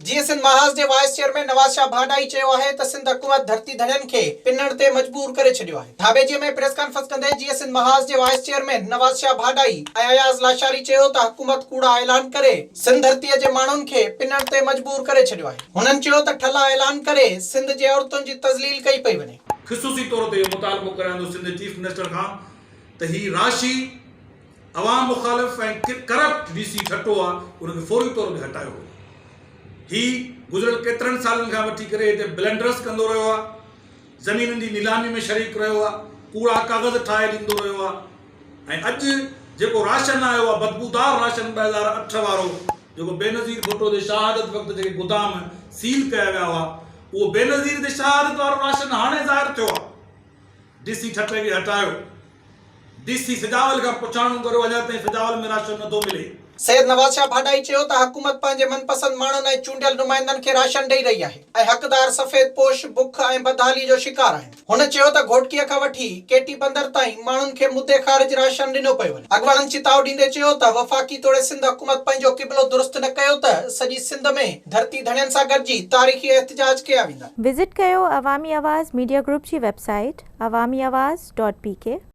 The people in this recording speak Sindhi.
جيئي سنڌ محاذ جي وائيس چيئرمين نواز شاهه ڀاڏائي چيو آهي ته سنڌ حڪومت ڌرتي ڌڻين کي پنڻ تي مجبور ڪري ڇڏيو آهي. ڌاٻيجي ۾ پريس ڪانفرنس ڪندي جيئي سنڌ محاذ جي وائيس چيئرمين نواز شاهه ڀاڏائي ۽ اياز لاشاري چيو ته حڪومت ڪوڙا اعلان ڪري سنڌ ڌرتي جي ماڻهن کي پنڻ تي مجبور ڪري ڇڏيو آهي. هنن چيو ته ٺلها اعلان ڪري سنڌ جي عورتن جي تذليل ڪئي پئي وڃي. خصوصي طور تي اهو مطالبو ڪريان ٿو سنڌ چيف منسٽر کان ته هي راشي عوام مخالف ۽ ڪرپٽ ڊي سي ٺٽو آ ان کي فوري طور تي هٽايو وڃي. هي گذريل ڪيترن سالن کان وٺي ڪري هتي بلنڊرس ڪندو رهيو آ، زمينن جي نيلامي ۾ شريڪ رهيو آ، ڪوڙا ڪاغذ ٺاهي ڏيندو رهيو آ ۽ اڄ جيڪو راشن آيو آ بدبودار راشن 2008 وارو جيڪو بينظير ڀٽو جي شهادت وقت جيڪي گدام سيل ڪيا ويا هئا اهو بينظير جي شهادت وارو راشن هاڻي ظاهر ٿيو آ. ڊي سي ٺٽي کي هٽايو. ڊي سي سجاول کان پڇاڻو ڪريو اڃا تائين سجاول ۾ راشن نٿو ملي. سيد نواز شاهه ڀاڏائي چيو ته حڪومت پنهنجي من پسند ماڻهن ۽ چونڊيل نمائندن کي راشن ڏئي رهي آهي ۽ حقدار سفيد پوش بک ۽ بدحالي جو شڪار آهن. هن چيو ته گهوٽڪي کان وٺي ڪيٽي بندر تائين ماڻهن کي مدي خارج راشن ڏنو پيو وڃي. اڳواڻن چتاء ڏيندي چيو ته وفاقي توڙي سنڌ حڪومت پنهنجو قبلو درست نه ڪيو ته سڄي سنڌ ۾ ڌرتي ڌڻين سان گڏجي تاريخي احتجاج ڪيا ويندا. وزٽ ڪيو عوامي آواز ميڊيا گروپ جي web site Awami Awaz dot P K.